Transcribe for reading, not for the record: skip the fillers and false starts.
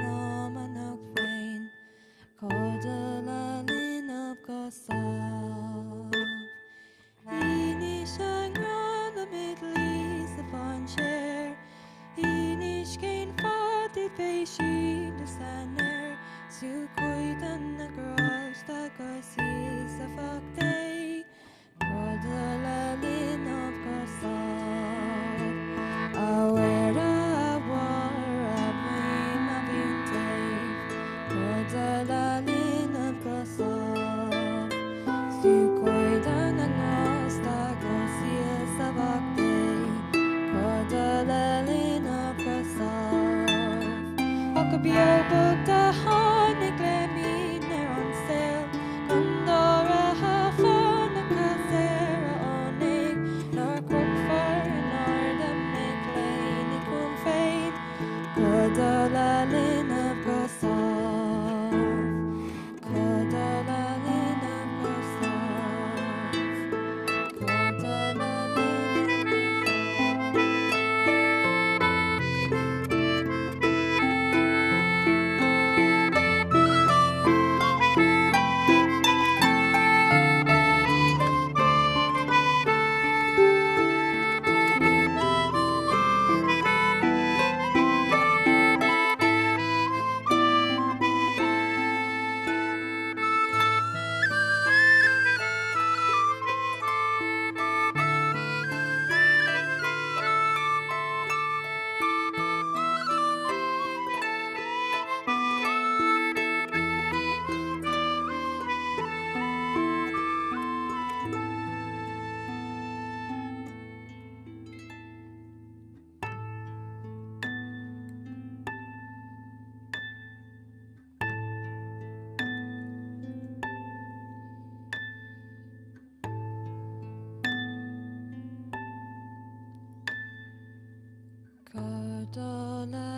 liom anocht féin, Codladh le linbh go sámh. Inis a ngrá liom id luí sa mhainséar, Inis cén fáth duit bheith síneadh san aer, 'S tú coimhdean na grást agus íos a mhac Dé. Codladh le linbh go sámh. A Mhuire, a Mháthair, a Mhaim, a Bhean Taobh, Codladh le linbh go sámh. 'S tú coimhdean na ngrást agus Íosa Mhac Dé, Codladh le linbh go sámh. Ach go beo bocht a tháinig le mian ar an saol, Codladh le.